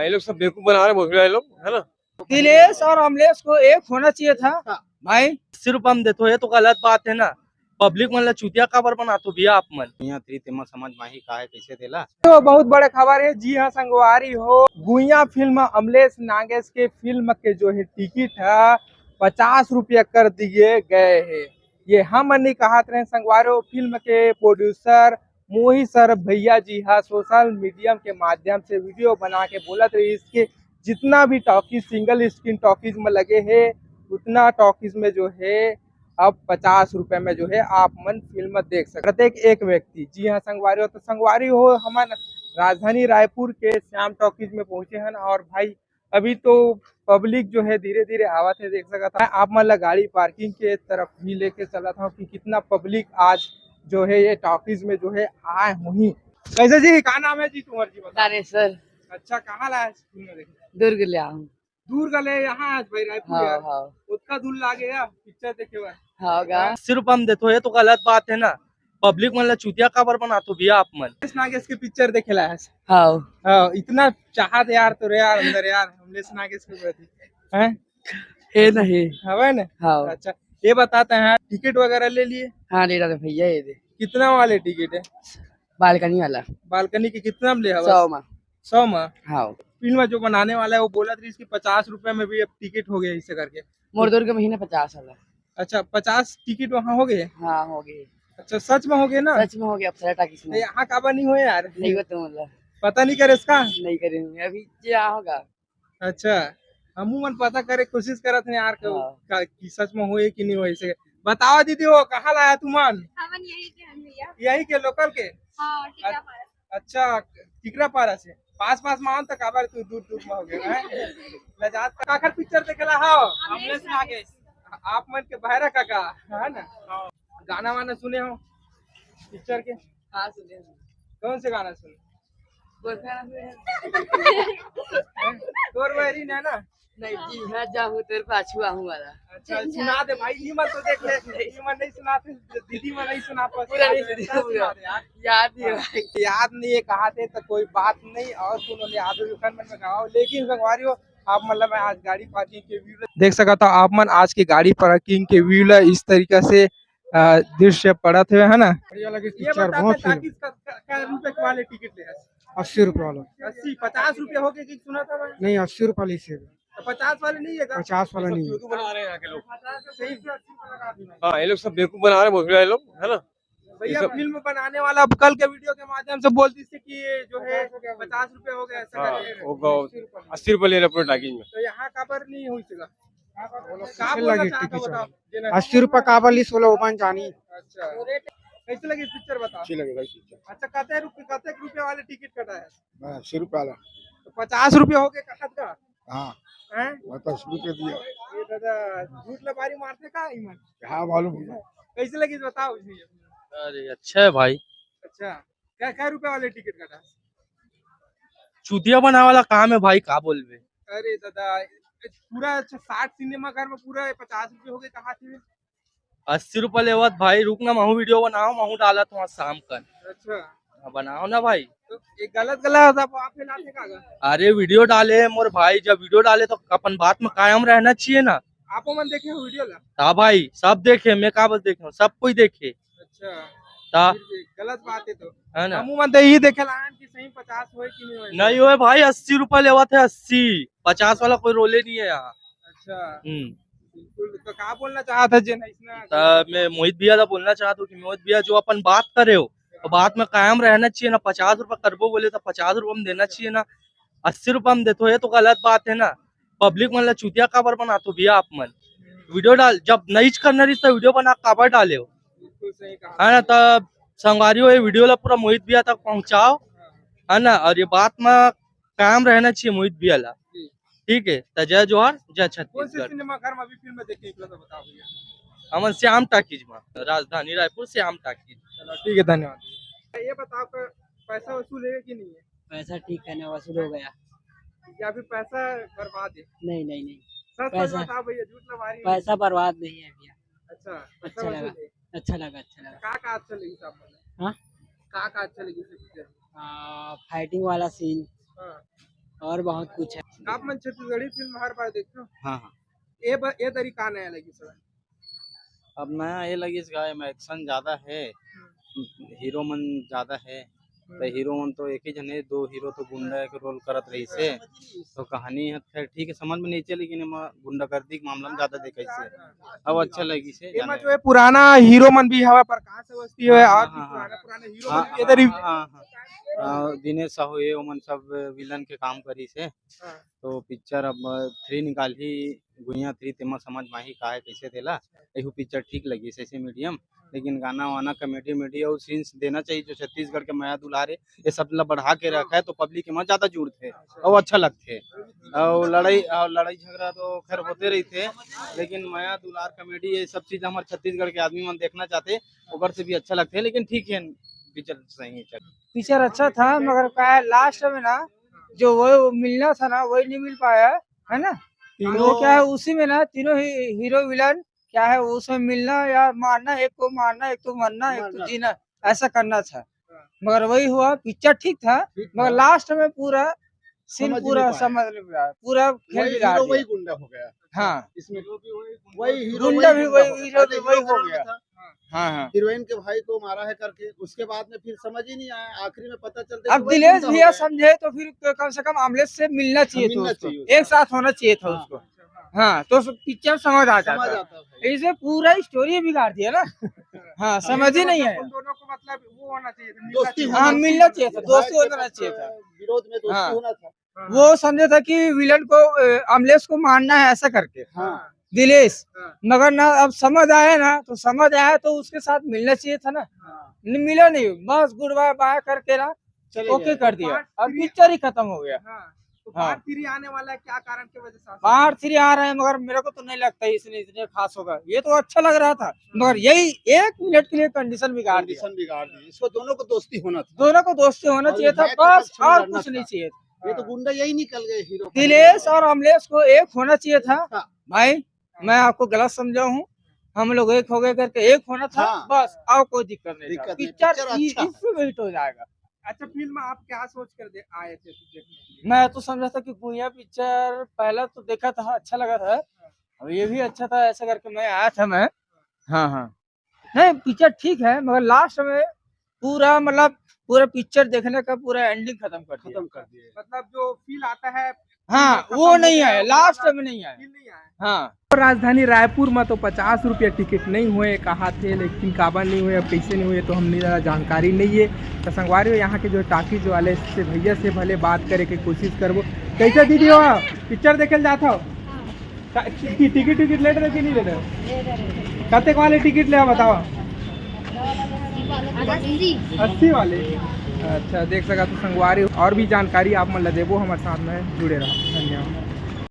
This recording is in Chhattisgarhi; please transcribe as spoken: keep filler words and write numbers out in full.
ये लोग सब बेवकूफ बना रहे हैं भोसड़ी वाले लोग, है ना? अखिलेश और अमलेश को एक होना चाहिए था भाई। सिर्फ हम देते हो, ये तो गलत बात है ना। पब्लिक मन ला चूतिया काबर बनात हो भैया आप मन? यहाँ तेरी तेमा समझ माही का है, कैसे देला? तो बहुत बड़े खबर है। जी हाँ संगवारी हो, गुइया फिल्म अमलेश नागेश के फिल्म के जो है टिकट है पचास रुपया कर दिए गए है। ये हम नहीं कहत रहे संगवारी हो, फिल्म के प्रोड्यूसर मोहित सर भैया जी हा सोशल मीडिया के माध्यम से वीडियो बना के बोलत रहिस कि जितना भी टॉकीज सिंगल स्क्रीन टॉकीज में लगे है उतना टॉकीज में जो है अब पचास रुपए में जो है आप मन फिल्म देख सकते, प्रत्येक एक व्यक्ति। जी हाँ संगवारी हो, तो संगवारी हो हमन राजधानी रायपुर के श्याम टॉकीज में पहुंचे हन और भाई अभी तो पब्लिक जो है धीरे धीरे आवत है, देख सकत हव। आप मन ला गाड़ी पार्किंग के तरफ भी लेके चलत हव कि कितना पब्लिक आज जो है ये टॉकीज में जो है आए होही। कैसे जी, का नाम है जी तुम्हार जी, बताओ? दानेश्वर। अच्छा, कहाँ ला है फिल्म देखे? दुर्ग ले आहूँ। दूर गले यहाँ आज भाई रायपुर हाँ, यार। हाँ। उतना दूर लागे यार पिक्चर देखे बर। हाँ, गा। सिर्फ हम देते हो, ये तो गलत बात है ना। पब्लिक मन ला चूतिया काबर बनात हो भैया आप मन? अमलेश नागेश के पिक्चर देखे ला है। हाँ। हाँ, इतना चाहत यार तो रे यार अंदर यार अमलेश नागेश के प्रति। हैं? हे नहीं। हवे ना? हाँ। अच्छा, ये बताते हैं टिकट वगैरह ले लिए? हाँ, ले रहा था भैया, ये दे। कितना वाले टिकट है? बालकनी वाला। बालकनी के कितना में ले हवस? सौ में। सौ में? हाँ। फिल्म जो बनाने वाला है वो बोलत रहिस कि पचास रुपए में भी अब टिकट हो गया इसे करके। मोर दुर्ग महीने पचास वाला। अच्छा, पचास टिकट वहाँ हो गए? हाँ, हो गए। अच्छा, सच में हो गए ना? सच में हो गया, अप्सरा टॉकीज में। तो यहाँ काबर नहीं हुए यार? नहीं हुआ तो मतलब। पता नहीं करे इसका? नहीं करे होंगे, अभी क्या होगा? अच्छा, हमू मन पता करे कोशिश करत हन यार, हाँ। का, कि सच में होए कि नहीं होए से। बताओ दीदी, वो कहाँ लाया तुमन? हमन यही के हन भैया। यही के लोकल के? हाँ, टिकरा पारा। अच्छा, टिकरा पारा से। पास पास मान तो काबर तू दूर दूर में हो गया है। लजात काकर पिक्चर देखेला हो? अमलेश अमलेश नागेश। नागेश। आप मन के बहरा काका, है ना? गाना वाना सुने हो पिक्चर के? हाँ, सुने हैं। कौन से गाना सुने? गोरखा ना सुने हैं। हैं? तोर वैरी ना ना? नहीं जी, मैं जाहूँ तेरे पाछू आहूँ वाला। अच्छा, सुना दे भाई, ई मन तो देख ले, ई मन नहीं सुनाते, दीदी मन नहीं सुना पाते। पूरा नहीं सुना, सुना पूरा। दे यार। याद नहीं है भाई। याद नहीं है, कहा थे तो कोई बात नहीं। और सुनो ले, आप भी मन में गाओ, लेकिन संगवारी हो, आप मतलब मैं आज गाड़ी पार्किंग के व्यू देख सकत हो। आप मन आज के गाड़ी पार्किंग के व्यू ला इस तरीका से, अ, दृश्य पड़त हुए है ना। बढ़िया लगे ये पिक्चर, बता बहुत के film। ताकि क-, क-, कै रुपए वाले टिकट ले हस? अस्सी रुपए वाला। अस्सी, पचास रुपए हो गए कि सुना था मैं? नहीं, अस्सी रुपए वाली से। तो पचास वाले नहीं है का? पचास वाला नहीं है। चूदू बना रहे हैं यहाँ के लोग। सही से अस्सी रुपए लगा दो। हाँ, ये लोग सब बेवकूफ बना रहे हैं भोसड़ी वाले लोग, है ना? भैया, ये सब फिल्म बनाने वाला अब कल के वीडियो के माध्यम से बोल दीजिए कि ये जो है पचास रुपए हो गया, ऐसा हाँ, करके। वो गौ-, अस्सी रुपए ले रहे पूरे टॉकीज में। तो यहाँ काबर नहीं हुई सका? का बोलना लगे चाहता टिकट बताओ? वाला। अस्सी रुपए काबर लीस वाला ओपन जानी। अच्छा। कैसे लगी पिक्चर बताओ? अच्छी लगी भाई पिक्चर। अच्छा, कते रुपए, कते रुपए वाले टिकट कटा है? अस्सी रुपए वाला। तो पचास रुपए हो गए कहा का? हाँ। हैं? मैं तो शुरू कर दिया। ये दादा, झूठ लबारी मारते का ईमान? हाँ, मालूम है। कैसे लगी बताओ जी? अरे, अच्छा है भाई। अच्छा, क्या, क्या रुपए वाले टिकट कटा? चूतिया बनावे वाला काम है भाई, का बोलबे? अरे दादा, पूरा अच्छा साठ सिनेमा घर में पूरा पचास रुपए हो गए, कहाँ थे? अस्सी रुपए लेवत भाई, रुक ना, महू वीडियो बनाओ, महू डालत हूँ आज शाम कन। अच्छा। हाँ, बनाओ ना भाई। तो ये गलत गलत आप, आप फैलाते का गा? अरे वीडियो डाले मोर भाई, जब वीडियो डाले तो अपन बात में कायम रहना चाहिए ना। आपो मन देखे हो वीडियो ला? हाँ भाई, सब देखे, मैं का बस देखे हूँ, सब कोई देखे। अच्छा। ता फिर भी गलत बात है तो। है ना? हमू मन तो यही देखे ला कि सही पचास होए कि नहीं होए। नहीं होए भाई, अस्सी रुपए लेवत है, अस्सी। पचास वाला कोई रोले नहीं है यहाँ। अच्छा। हम्म। बिल्कुल, तो का बोलना चाहत है जेन ऐसना? त मैं मोहित भैया ला बोलना चाहत हूँ कि मोहित भैया जो अपन बात करे हो, तो बात में कायम रहना चाहिए ना। पचास रुपए करबो बोले तो पचास रुपए में देना चाहिए ना, अस्सी रुपए में देते हो, ये तो गलत बात है ना। पब्लिक मन ला चूतिया काबर बनाते हो भैया आप मन? वीडियो डाल, जब नहीं करना रही तो वीडियो बना काबर डाले हो? बिल्कुल सही कहा। है ना, तब संगवारी हो, ये वीडियो ला पूरा मोहित भैया तक पहुँचाओ, है ना, और ये बात में कायम रहना चाहिए मोहित भैया ला। जी। ठीक है, तो जय जोहार, जय कौन से छत्तीसगढ़। सिनेमा घर में अभी फिल्म देखे एक बार बताओ भैया? हमन श्याम टाकीज में, राजधानी रायपुर श्याम टाकीज। चलो ठीक है, धन्यवाद। ये बताओ कि पैसा वसूल है कि नहीं है? पैसा ठीक है ना, वसूल हो गया। या फिर पैसा बर्बाद है? नहीं, नहीं, नहीं। सच सच पैसा बताओ भैया, झूठ ना मारी। पैसा बर्बाद नहीं है भैया। अच्छा, पैसा अच्छा लगा, वसूल है। अच्छा लगा, अच्छा लगा। का का अच्छा लगी साहब बोले? हाँ? का का अच्छा लगी इस पिक्चर में? आ, फाइटिंग वाला सीन। हाँ। और बहुत कुछ है। आप मन छत्तीसगढ़ी फिल्म हर बार देखते हो? हाँ, हाँ। ये ब-, ये दरी का नया लगी सर? अब नया ये लगी, इसका एमे action ज्यादा है, हम्म। हीरो मन ज्यादा है, हम्म। तो हीरो मन तो एक ही जन है, दो हीरो तो गुंडा के role करत रहिस हे, तो कहानी है खैर ठीक है, समझ में नहीं चली, लेकिन एमा गुंडागर्दी के मामला में ज्यादा देखाइस हे। अब अच्छा लगिस हे, एमा जाने जो है पुराना हीरो मन भी हवा, प्रकाश अवस्थी हवे, हाँ, और भी हाँ, पुराना, हाँ। पुराना हीरो हाँ, मन भी इधर ही हाँ, हाँ, हाँ। अ, दिनेश साहू ये ओमन सब villain के काम करिस हे। हाँ। तो पिक्चर अब थ्री निकालही, गुइयां थ्री, तेमा समझ में आही का है, कैसे तेला। एहू पिक्चर ठीक लगिस ऐसे medium, लेकिन गाना वाना, comedy वमेडी और scenes देना चाहिए, जो छत्तीसगढ़ के मया दुलार हे, ये सब ला बढ़ा के रखा है, तो public एमा ज्यादा जुड़थे और अच्छा लगथे। और लड़ाई, और लड़ाई झगड़ा तो खैर होते रहिथे, लेकिन मया दुलार, comedy, ये सब चीज हमर छत्तीसगढ़ के आदमी मन देखना चाहथे, ओकर से भी अच्छा लगथे। लेकिन ठीक है, पिक्चर सही है, चल। पिक्चर अच्छा था, मगर का है, last में ना, जो वो मिलना था ना, वही नहीं मिल पाया, है ना? तीनों तो क्या है, उसी में ना तीनों ही हीरो विलन क्या है, उसमें मिलना या मारना, एक को मारना, एक को मरना, एक को मारना। जीना, ऐसा करना था। हाँ। मगर वही हुआ, पिक्चर ठीक था, ठीक मगर था। Last में पूरा scene समझ नहीं पूरा पाया। समझ नहीं पाया, पूरा खेल वही बिगाड़ हीरो, दिया। वही गुंडा हो गया। हाँ। इसमें वही हीरो, गुंडा वही भी गुंडा वही, हो गया। हीरो भी पहले वही हीरो हो गुंडा गया। था। हाँ, हाँ। हीरोइन के भाई को मारा है करके, उसके बाद में फिर समझ ही नहीं आया, आखिरी में पता चलता है अब कि वही दिलेश गुंडा हो भैया गया। समझे तो फिर क-, कम से कम अमलेश से मिलना चाहिए हाँ, था मिलना उसको, चाहिए उसको। एक साथ होना चाहिए था हाँ। उसको। हाँ, तो उस पिक्चर समझ आ जाता। समझ आता भाई। इसे पूरा story बिगाड़ दिया ना। हाँ, समझ ही नहीं आया। उन दोनों को मतलब वो होना चाहिए था, मिलना दोस्ती चाहिए था। होना हाँ, चाहिए। मिलना चाहिए था, दोस्ती होना चाहिए था। विरोध में दोस्ती हाँ। होना था। हाँ। वो समझे था कि विलन को, अ, अमलेश को मारना है ऐसा करके। हाँ। दिलेश, हाँ। मगर ना अब समझ आया ना, तो समझ आया तो उसके साथ मिलना चाहिए था ना। हाँ। न-, मिला नहीं, बस good bye bye करके ना चले OK गए। कर दिया। Part और three पिक्चर ही खत्म हो गया। हाँ। तो हाँ। Part three आने वाला है, क्या कारण की वजह से आ सकता है? Part three आ रहा है, मगर मेरे को तो नहीं लगता इसने इतने खास होगा। ये तो अच्छा लग रहा था, मगर यही एक मिनट के लिए condition बिगाड़ दिया। Condition बिगाड़ दी। इसको दोनों को दोस्ती होना था। दोनों को दोस्ती होना और चाहिए था, भाई के बस पक्ष में और लड़ना कुछ था। नहीं चाहिए था। ये तो गुंडा यही निकल गए हीरो। दिलेश और अमलेश को एक होना चाहिए था। हाँ। भाई, हाँ। मैं आपको गलत समझा हूँ, हम लोग एक हो गए करके एक होना था, हाँ। बस और कोई दिक्कत नहीं था। दिक्कत नहीं, पिक्चर पिक्चर इ-, अच्छा है। इससे भी hit हो जाएगा। अच्छा, फिल्म आप क्या सोच कर दे-, आए थे देखने के लिए? मैं तो समझा था कि गुइया पिक्चर पहला तो देखा था, अच्छा लगा था, हाँ। और ये भी अच्छा था, ऐसा करके मैं आया था मैं। हाँ, हाँ। नहीं, पिक्चर ठीक है, मगर last में पूरा, मतलब, पूरा पिक्चर देखने का पूरा ending खत्म कर दिया। खत्म कर दिया। मतलब, जो feel आता है, हाँ, खत्म वो हो नहीं गया, आया, वो last वाला में नहीं आया। Feel नहीं आया। हाँ। राजधानी रायपुर में तो पचास रुपया टिकट नहीं हुए, कहा थे, लेकिन काबर नहीं हुए, अब कैसे नहीं हुए, तो हमने ज़्यादा जानकारी नहीं है। तो संगवारी हो, यहाँ के जो टाकीज वाले से, भैया से भले बात करे के कोशिश करबो। कैसे दीदी हो, पिक्चर देखे ल जात हो? का-, टि-, टिकट, टिकट लेट रहे कि नहीं लेट रहे? कतेक वाले टिकट ले बताओ। अस्सी। अस्सी वाले। अच्छा, देख सका तो संगवारी, और भी जानकारी आप मन ला देबो, हमारे साथ में जुड़े रहो। धन्यवाद।